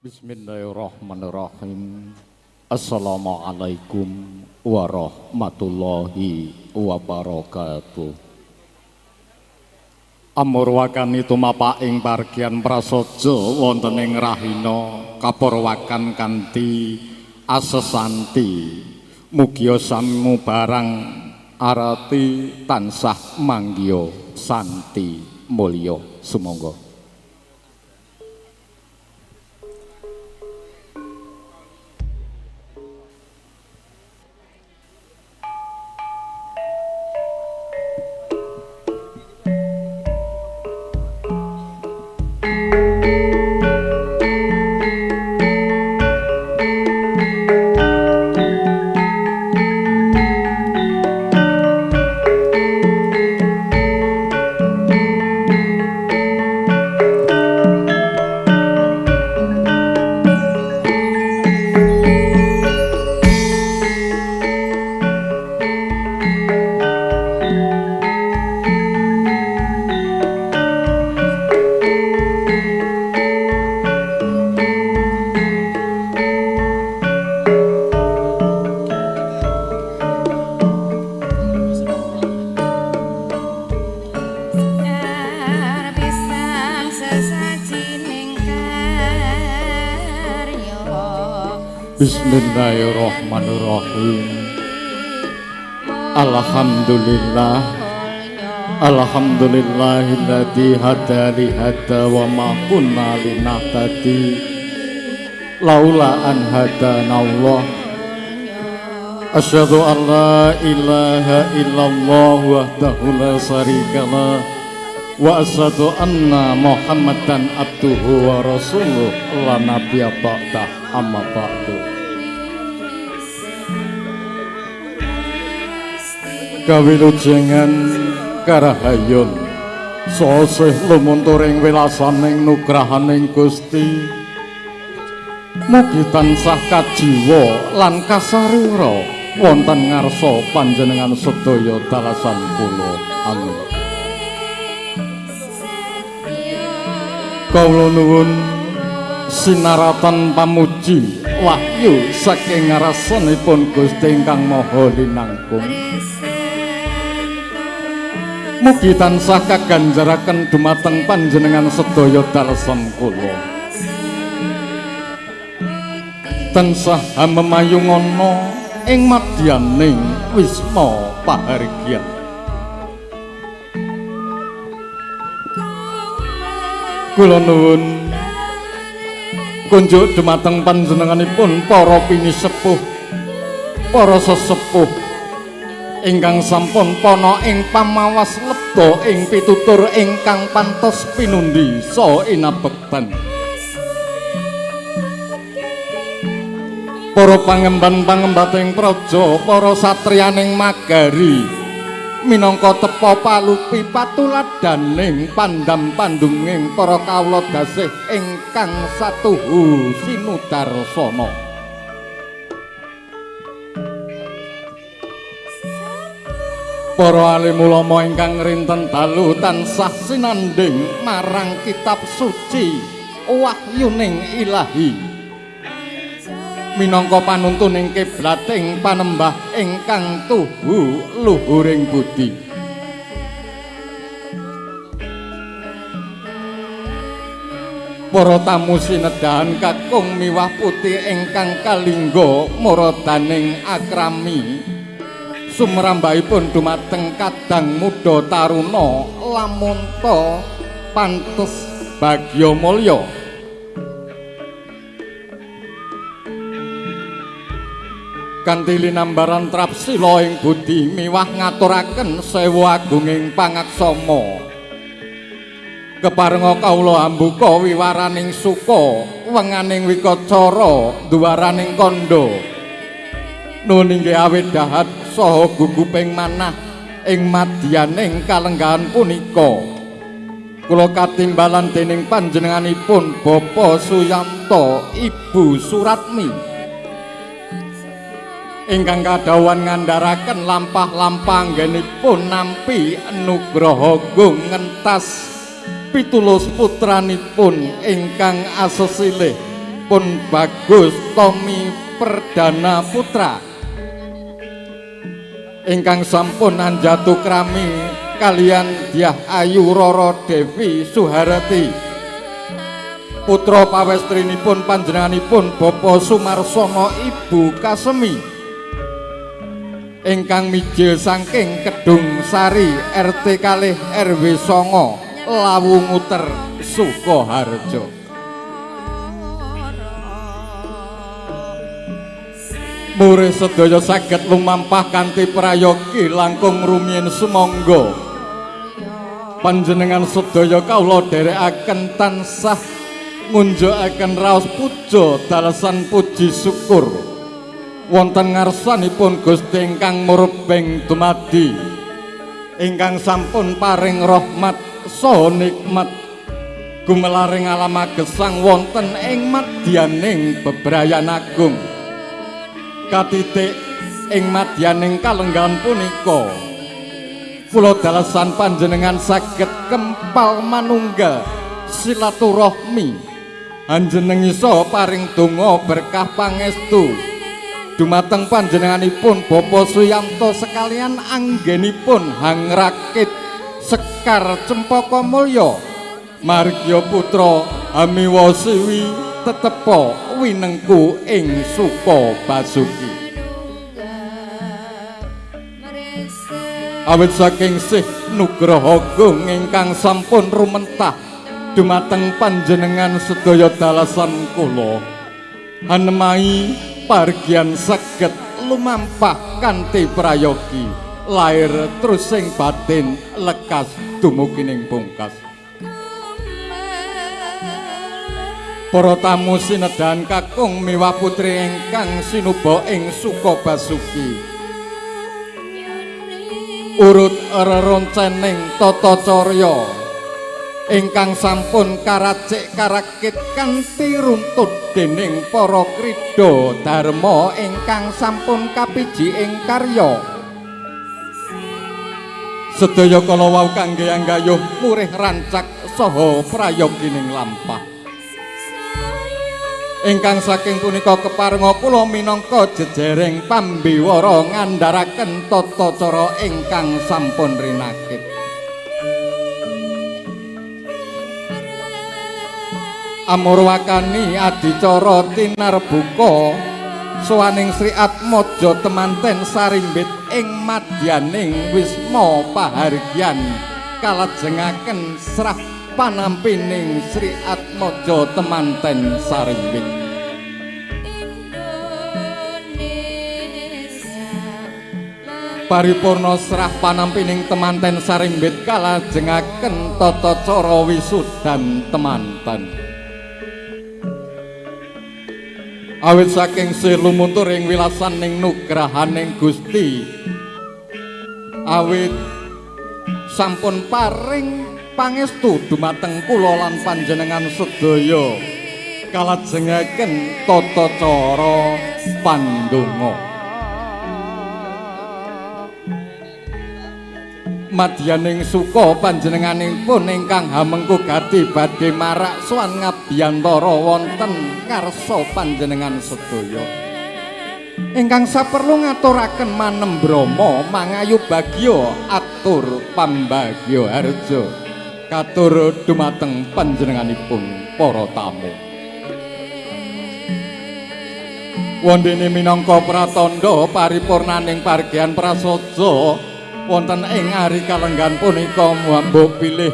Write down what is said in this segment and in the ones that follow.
Bismillahirrahmanirrahim. Assalamualaikum warahmatullahi wabarakatuh. Amurwakan tumapak ing pargian prasaja wonten ing rahina kaporwakan kanthi asesanti. Mugia samubarang arati tansah manggiya santi mulya sumangga. Bismillahirrahmanirrahim. Alhamdulillah. Alhamdulillahilladzi hada li hada wa ma kunna linahtadi laula an hadanallah. Asyhadu an la ilaha illallah wahdahu la syarikalah wa asyhadu anna Muhammadan abduhu wa rasuluh la nabiyya ba'dah, amma ba'du. Kawilujengan karahayun sosih lumunturing welasaning nugrahaning Gusti, mugi tansah kajiwa lan kasarira wonten ngarsa panjenengan sedaya dalasan kula. Amin. Kawula nuwun sinaratan pamuji wahyu saking ngarasanipun Gusti ingkang Maha Linangkung. Mugi tansah kaganjaraken dumateng panjenengan sedaya dalem kula. Tansah hamemayungana ing madyaning wisma pahargyan. Kula nuwun kunjuk dumateng panjenenganipun para pinisepuh, para sesepuh ingkang sampun pana ing pamawas lebda ing pitutur ingkang pantes pinundi saha inabekten. Para pangemban-pangembating praja, para satriyaning magari minangka tepa palupi patuladaning pandam-pandunging para kawula dasih ingkang satuhu sinudarsana. Para alim ulama ingkang rinten dalu tansah sinandhing marang kitab suci wahyuning ilahi minangka panuntuning kiblating panembah ingkang tuhu luhuring budi. Para tamu sinedahan kakung miwah putih ingkang kalingga maradaning akrami sumrambahipun dumateng kadang muda taruna lamunta pantes bagya mulya. Kanthi linambaran trapsila ing budi miwah ngaturaken sewu agunging pangaksama, keparenga kawula ambuka wiwaraning suka wenganing wikacara duwaraning kandha. Nuwun inggih awit dahat saha guguping manah ing madyaning kalenggahan punika. Kula katimbalan dening panjenenganipun Bapak Suyanto, Ibu Suratmi ingkang kadhawuhan ngandharaken lampah-lampah anggenipun nampi nugraha gung ngentas pitulus putranipun ingkang asesilih pun Bagus Tommy Perdana Putra ingkang sampun anjatu krami kalian Dyah Ayu Roro Devi Suharti, putra pawestrinipun panjenenganipun Bapak Sumarsono Ibu Kasemi ingkang mijil saking Kedung Sari RT kalih RW 9 Lawu Nguter Sukoharjo. Murih sedaya saged lumampah kanthi prayogi langkung rumiyin sumangga. Panjenengan sedaya kawula dherekaken tansah ngunjukaken raos puja dalesan puji syukur wonten ngarsanipun Gusti ingkang murbeng dumadi ingkang sampun paring rahmat saha nikmat gumelaring alam gesang wonten ing madyaning bebrayan agung katitik ing madyaning kalenggahan punika. Kula dalesan panjenengan saged kempal manunggal silaturahmi anjenengi saha paring donga berkah pangestu dumateng panjenenganipun Bapak Suyanto sekalian anggenipun hangrakit Sekar Cempaka Mulya margya putra hamiwa siwi tetepa winengku ing Suka Basuki. Awit saking sih nugraha agung ingkang sampun rumentah dumateng panjenengan sedaya dalasan kula hanemai pargian saged lumampah kanthi prayogi lair trusing batin lekas dumugi ning pungkas. Para tamu sinedhan kakung miwah putri ingkang sinuba ing Suka Basuki, urut reroncening tata carya ingkang sampun karacik karakit kanthi runtut dening para krida dharma ingkang sampun kapiji ing karya. Sedaya kala wau kangge anggayuh murih rancak saha prayogining lampah. Ingkang saking punika keparenga kula minangka jejereng pambiwara ngandharaken tata cara ingkang sampun rinakit. Amurwakani adicara tinarbuka sowaning Sri Atmaja temanten sarimbit ing madyaning wisma pahargyan kalajengaken srah panampining Sri Atmaja temanten sarimbit. Paripurna srah panampining temanten sarimbit kalajengaken tata cara wisudan temanten. Awit saking sih lumuntur ing wilasaning nugrahaning Gusti, awit sampun paring pangestu dumateng kula lan panjenengan sedaya kalajengaken tata cara pandonga. Madyaning suka panjenenganipun ingkang hamengku gati badhe marak sowan ngabiyantara wonten ngarsa panjenengan sedaya ingkang saperlu ngaturaken manembrama mangayu bagya atur pambagya harja katur dumateng panjenenganipun para tamu. Wondene minangka pratandha paripurnaning pargehan prasaja wonten ing ari kalenggahan punika mbok bilih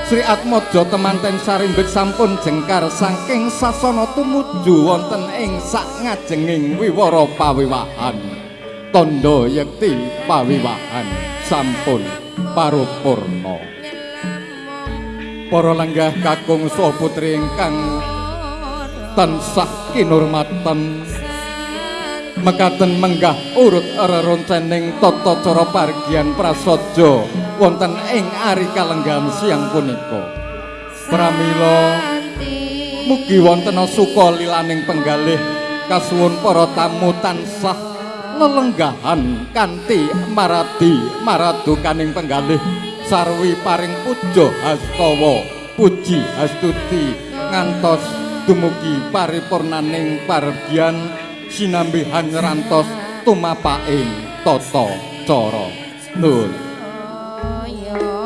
Sri Atmaja temanten sarimbit sampun jengkar saking sasana tumuju wonten ing sakngajenging wiwara pawiwahan. Tandha yekti pawiwahan sampun paripurna. Para lenggah kakung saha putri ingkang tansah kinurmatan mekaten menggah urut reroncening tata cara pargian prasaja wonten ing ari kalenggahan siang punika. Pramila mugi wonten suka lilaning penggalih kasuwun para tamu tansah lelenggahan kanthi maradi maradukaning penggalih sarwi paring puja hastawa puji hastuti ngantos Dumugi paripurnaning parabgyan sinambihan nrantos tumapaking tata cara. Nuwun. Jaya.